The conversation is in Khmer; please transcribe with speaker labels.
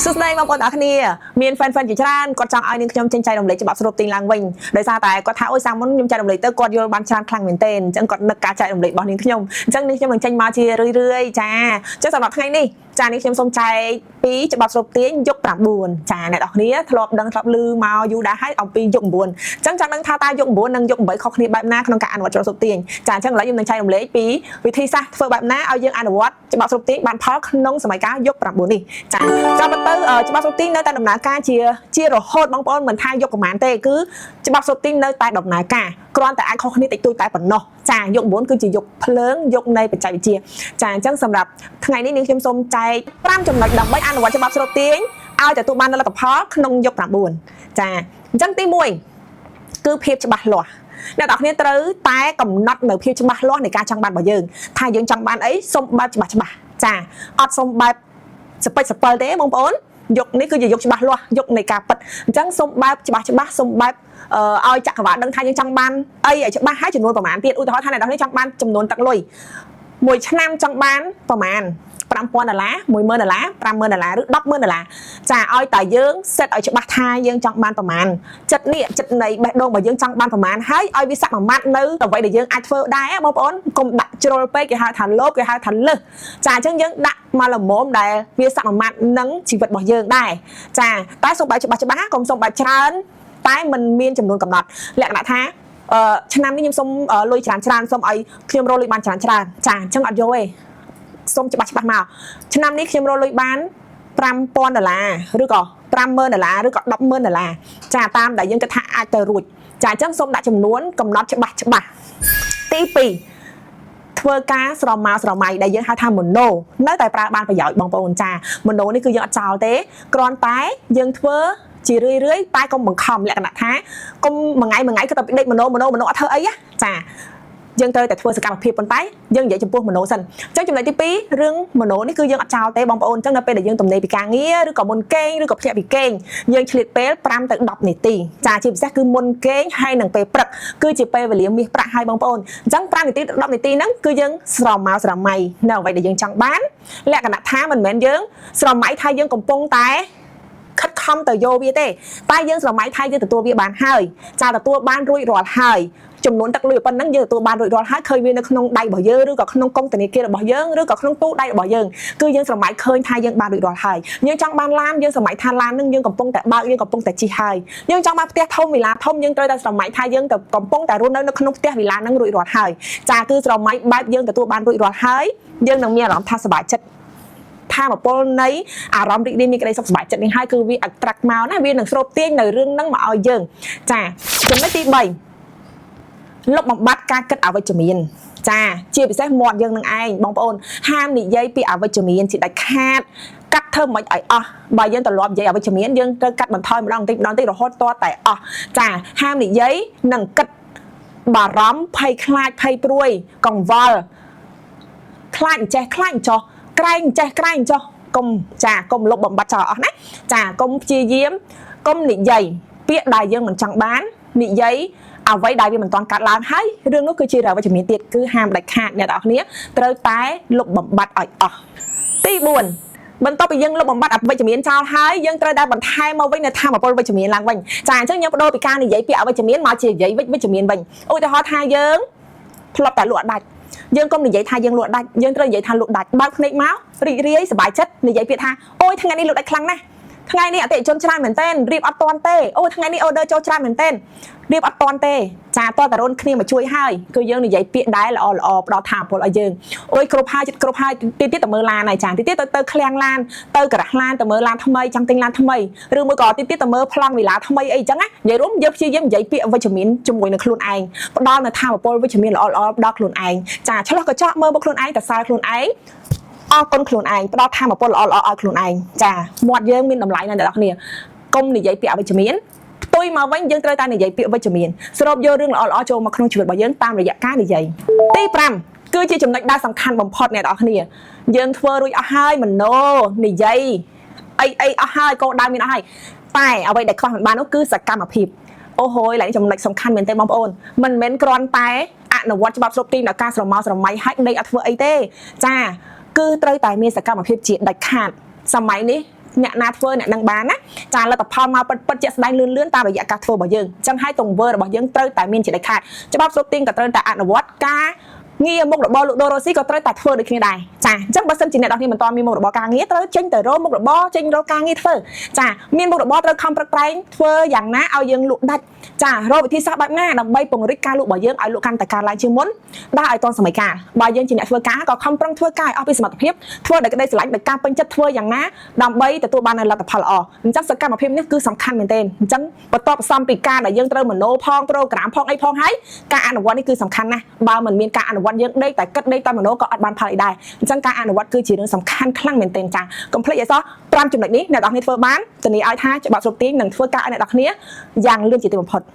Speaker 1: សួស្តីបងប្អូនទាំងអស់គ្នាមាន fan fan ជាច្រើនគាត់ចង់ឲ្យនាងខ្ញុំចេញចែករំលែកច្បាប់ស្រូបទាញឡើងវិញដោយសារតែគាត់ថាអូយសាមុនខ្ញុំចែករំលែកទៅគាត់យល់បានច្រើនខ្លាំងមែនទែនអញ្ចឹងគាត់នឹកការចែករំលែករបស់នាងខ្ញុំអញ្ចឹងនាងខ្ញុំនឹងចេញមកជារឿយៗចាអញ្ចឹងសម្រាប់ថ្ងៃនេះចានាងខ្ញុំសូមចែកពីច្បាប់ស្រូបទាញយុគ9ចាអ្នកនរគ្នាធ្លាប់ដឹងធ្លាប់ឮមកយូរដែរហើយអំពីយុគ9អញ្ចឹងចង់ដឹងថាតើយុគ9និងយុគ8ខុសគ្នាបែបណាក្នុងការអនុវត្តច្បាប់ស្រូបទាញចាអញ្ចឹងឥឡូវខ្ញុំនឹងចែករំលែកពីវិធីសាស្ត្រធ្វើបែបណាឲ្យយើងអនុវត្តច្បាប់ស្រូបទាញបានផលក្នុងសម័យកាលយុគ9នេះចាចាំបន្តទៅច្បាប់ស្រូបទាញនៅតែដំណើរការជារហូតបងប្អូនមិនថាយុគប្រហែលទេគឺច្បាប់ស្រូបទាញនៅតែដំណើរការគ្រាន់តែអាចខុសគ្នាតិចតួចតែប៉ុណ្ណោះចាយុគ9គឺជាយុគភ្លើងយុគនៃបច្ចេកវិទ្យាចាអញ្ចឹងសម្រាប់ថ្ងៃនេះនាងខ្ញុំសូមចែក5ចំណុចដើម្បីអនុវត្តច្បាប់ស្រូបទាញឲ្យទទួលបាននូវលទ្ធផលក្នុងយុគ9ចាអញ្ចឹងទី1គឺភាពច្បាស់លាស់អ្នកទាំងអស់គ្នាត្រូវតែកំណត់នៅភាពច្បាស់លាស់នៃការចង់បានរបស់យើងថាយើងចង់បានអីសូមបែបច្បាស់ច្បាស់ចាអត់សូមបែបសពេចសពិលទេបងប្អូនយុគនេះគឺជាយុគច្បាស់លាស់យុគនៃការពិតអញ្ចឹងសូមបែបច្បាស់ច្បាស់សូមបែបឲ្យចក្រវាឡដឹងថាយើងចង់បានអីឲ្យច្បាស់ហើយចំនួនប្រមាណទៀតឧទាហរណ៍ថាអ្នកទាំងអស់គ្នាចង់បានចំនួនទឹកលុយមួយឆ្នាំចង់បានប្រមាណ5000ដុល្លារ10000ដុល្លារ50000ដុល្លារឬ100,000ដុល្លារចាឲ្យតែយើង set ឲ្យច្បាស់ថាយើងចង់បានប្រមាណចិត្តនេះចិត្តនៃបេះដូងរបស់យើងចង់បានប្រមាណហើយឲ្យវាសមាមាត្រនៅអ្វីដែលយើងអាចធ្វើដែរបងប្អូនកុំដាក់ជ្រុលពេកគេហៅថាលោភគេហៅថាលឹះចាអញ្ចឹងយើងដាក់មកល្មមដែលវាសមាមាត្រនឹងជីវិតរបស់យើងដែរចាតែសូមបែបច្បាស់ច្បាស់កុំសូមបែបច្រើនតែมันមានចំនួនកំណត់លក្ខណៈថាអឺឆ្នាំនេះខ្ញុំសូមលុយច្រើនច្រើនសូមឲ្យខ្ញុំរកលុយបានច្រើនច្រើនចាអញ្ចឹងអត់យកទេសូមច្បាស់ច្បាស់មកឆ្នាំនេះខ្ញុំរកលុយបាន5000ដុល្លារឬក៏50000ដុល្លារឬក៏100,000ដុល្លារចាតាមដែលយើងគិតថាអាចទៅរួចចាអញ្ចឹងសូមដាក់ចំនួនកំណត់ច្បាស់ច្បាស់ទី2ធ្វើការស្រមោស្រមៃដែលយើងហៅថាមโนនៅតែប្រើបានប្រយោជន៍បងប្អូនចាមโนនេះគឺយើងអត់ចោលទេគ្រាន់តែយើងធ្វើជារឿយរឿយតែកុំបង្ខំលក្ខណៈថាកុំមួយថ្ងៃមួយថ្ងៃគឺតែដេកមโนមโนមโนអត់ធ្វើអីណាចាយើងត្រូវតែធ្វើសកម្មភាពប៉ុន្តែយើងនិយាយចំពោះមโนសិនអញ្ចឹងចំណុចទី2រឿងមโนនេះគឺយើងអត់ចោលទេបងប្អូនអញ្ចឹងនៅពេលដែលយើងទំនេរពីការងារឬក៏មុនគេងឬក៏ភ្ញាក់ពីគេងយើងឆ្លៀតពេល5ទៅ10នាទីចាជាពិសេសគឺមុនគេងហើយនឹងពេលព្រឹកគឺជាពេលវេលាមាសប្រាក់ហើយបងប្អូនអញ្ចឹង5នាទី10នាទីហ្នឹងគឺយើងស្រមោស្រមៃនៅអ្វីដែលយើងចង់បានលក្ខណៈថាមិនមែនយើងស្រមៃថាយើងកំពុងតែខិតខំទៅយកវាទេតែយើងស្រមៃថាយើងទទួលវាបានហើយចាទទួលបានរួចរាល់ហើយចំនួនទឹកលុយប៉ុណ្ណឹងយើងទទួលបានរួចរាល់ហើយឃើញវានៅក្នុងដៃរបស់យើងឬក៏ក្នុងកុងធនាគាររបស់យើងឬក៏ក្នុងទូដៃរបស់យើងគឺយើងស្រមៃឃើញថាយើងបានរួចរាល់ហើយយើងចង់បានឡានយើងស្រមៃថាឡាននឹងយើងកំពុងតែបើកយើងកំពុងតែជិះហើយយើងចង់បានផ្ទះធំវិឡាធំយើងត្រូវតែស្រមៃថាយើងទៅកំពុងតែរស់នៅនៅក្នុងផ្ទះវិឡានឹងរួចរាល់ហើយចាគឺស្រមៃបែបយើងទទួលបានរួចរាល់ហើយយើងនឹងមានអារម្មណ៍ថាសប្បាយចិត្តធម៌ពលនៃអារម្មណ៍រីករាយមានក្តីសុខសប្បាយចិត្តនេះហើយគឺវា attract មកណាវានឹងស្រូបទាញនៅរឿងហ្នឹងមកឲ្យយើងចាចំណុចទី3លុបបំបត្តិការគិតអវិជ្ជមានចាជាពិសេសមាត់យើងនឹងឯងបងប្អូនហាមនិយាយពីអវិជ្ជមានជាដាច់ខាតកាត់ធ្វើមិនឲ្យអស់បើយើងត្រឡប់និយាយអវិជ្ជមានយើងត្រូវកាត់បន្ថយម្ដងបន្តិចម្ដងបន្តិចរហូតតតែអស់ចាហាមនិយាយនិងគិតបារម្ភភ័យខ្លាចភ័យព្រួយកង្វល់ខ្លាចអញ្ចេះខ្លាចអញ្ចោះក្រែងអញ្ចេះក្រែងអញ្ចោះកុំចាកុំលុបបំបត្តិចោលអស់ណាចាកុំព្យាយាមកុំនិយាយពាក្យដែលយើងមិនចង់បាននិយាយអ្វីដែលវាមិនទាន់កាត់ឡើងហើយរឿងនោះគឺជារឿងវិជ្ជមានទៀតគឺហាមដាច់ខាតអ្នកទាំងអស់គ្នាត្រូវតែលុបបំបត្តិឲ្យអស់ទី4បន្ទាប់ពីយើងលុបបំបត្តិអវិជ្ជមានចោលហើយយើងត្រូវតែបន្ថែមមកវិញនៅធម៌ពលវិជ្ជមានឡើងវិញចាអញ្ចឹងយើងបដូរពីការនិយាយពាក្យអវិជ្ជមានមកជានិយាយវិជ្ជមានវិញឧទាហរណ៍ថាយើងធ្លាប់តែលក់ដាច់យើងកុំនិយាយថាយើងលក់ដាច់យើងត្រូវនិយាយថាលក់ដាច់បើកភ្នែកមករីករាយសប្បាយចិត្តនិយាយពាក្យថាអូយថ្ងៃនេះលក់ដាច់ខ្លាំងណាស់ថ្ងៃនេះអតិថិជនច្រើនមែនទែនរៀបអត់តាន់ទេអូថ្ងៃនេះ order ចូលច្រើនមែនទែនរៀបអត់តាន់ទេចាតតរុនគ្នាមកជួយហើយគឺយើងនិយាយពាក្យដែរល្អល្អផ្ដល់ថាពលឲ្យយើងអូយគ្រប់ហើយចិត្តគ្រប់ហើយទីទៀតទៅមើលឡានហើយចាទីទៀតទៅទៅឃ្លាំងឡានទៅការ៉ាស់ឡានទៅមើលឡានថ្មីចង់ទិញឡានថ្មីឬមួយក៏ទីទៀតទៅមើលប្លង់វិឡាថ្មីអីចឹងណានិយាយរួមយើងព្យាយាមនិយាយពាក្យវិជ្ជមានជាមួយនឹងខ្លួនឯងផ្ដល់នៅថាមពលវិជ្ជមានល្អល្អដល់ខ្លួនឯងចាឆ្លោះកញ្ចក់មើលមកខ្លួនឯងតសើខ្លួនឯងអរគុណខ្លួនឯងផ្ដល់ធម៌ពលល្អល្អឲ្យខ្លួនឯងចាមាត់យើងមានតម្លៃណាស់អ្នកនរគ្នាកុំនិយាយពាក្យអវិជ្ជមានផ្ទុយមកវិញយើងត្រូវតែនិយាយពាក្យវិជ្ជមានស្រូបយករឿងល្អល្អចូលមកក្នុងជីវិតរបស់យើងតាមរយៈការនិយាយទី5គឺជាចំណុចដែលសំខាន់បំផុតអ្នកនរគ្នាយើងធ្វើរួចអស់ហើយមโนនិយាយអីអីអស់ហើយកោដៅមានអស់ហើយតែអ្វីដែលខ្វះមិនបាននោះគឺសកម្មភាពអូហូយឡើងចំណុចសំខាន់មែនទេបងប្អូនមិនមែនគ្រាន់តែអនុវត្តច្បាប់ស្រូបទីដល់ការស្រមោស្រមៃហើយដេកអត់ធ្វើអីទេចាគឺត្រូវតែមានសកម្មភាពជាដាច់ខាតសម័យនេះ អ្នកណាធ្វើអ្នកនឹងបានណាចាលទ្ធផលមកពិតពិតជាក់ស្ដែងលឿនលឿនតាមរយៈការធ្វើរបស់យើងអញ្ចឹងហើយទង្វើរបស់យើងត្រូវតែមានជាដាច់ខាតច្បាប់ស្រូបទាញក៏ត្រូវតែអនុវត្តការងារមុខរបរលក់ដូររកស៊ីក៏ត្រូវតែធ្វើដូចគ្នាដែរចាអញ្ចឹងបើសិនជាអ្នកនរគ្នាមិនទាន់មានមុខរបរការងារត្រូវចេញទៅរកមុខរបរចេញរកការងារធ្វើចាមានមុខរបរត្រូវខំប្រឹងប្រែងធ្វើយ៉ាងណាឲ្យយើងលក់ដាច់ចារកវិធីសាស្ត្របែបណាដើម្បីពង្រីកការលក់របស់យើងឲ្យលក់កាន់តែកើនឡើងជាងមុនដើរឲ្យទាន់សម័យកាលបើយើងជាអ្នកធ្វើការក៏ខំប្រឹងធ្វើការឲ្យអស់ពីសមត្ថភាពធ្វើដោយក្តីស្រឡាញ់ដោយការពេញចិត្តធ្វើយ៉ាងណាដើម្បីទទួលបាននូវលទ្ធផលល្អអញ្ចឹងសកម្មភាពនេះគឺសំខាន់មែនទែនអញ្ចឹងបន្ទាប់ផ្សំពីការដែលយើងត្រូវមโนផងប្រូក្រាមផងអីផងហើយការអនុវត្តនេះគឺសំខាន់ណាស់បើមិនមានការអនុវត្តយើងដេកតែគិតដេកតែមโนក៏អត់បានផលអីដែរអញ្ចឹងការអនុវត្តគឺជារឿងសំខាន់ខ្លាំងមែនទែនចាកុំភ្លេចឲ្យសោះ5ចំណុចនេះអ្នកនរគ្នាធ្វើបានធានាឲ្យថាច្បាប់ស្រូបទាញនឹងធ្វើការឲ្យអ្នកនរគ្នាយ៉ាងលឿនជាទីបំផុត។